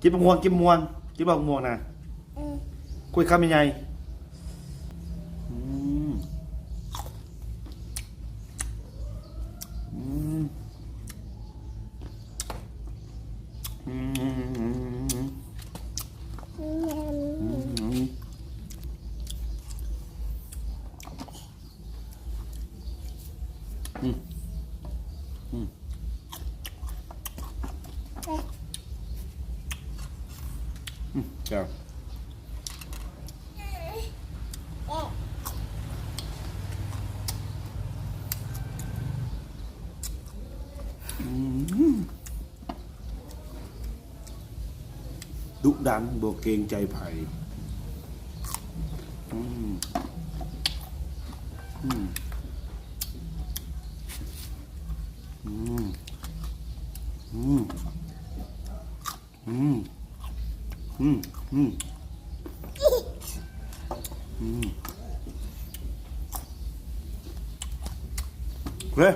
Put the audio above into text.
ກິນບັກມ່ວງ ກິນມ່ວງ ກິນບັກມ່ວງນະ ອືມ ກຸ້ຍຄຳໃຫຍ່ໆ ອືມ ອືມ ອືມ ອືມ ອືມ ອືມ ອືມ ອືມ ແຊບ ອືມ ດຸດັນ ບໍ່ເກງໃຈໃຜ ອືມ ອືມ ອືມ ອືມ ອືມ ອືມ ອືມ ເຮີ້ຍ.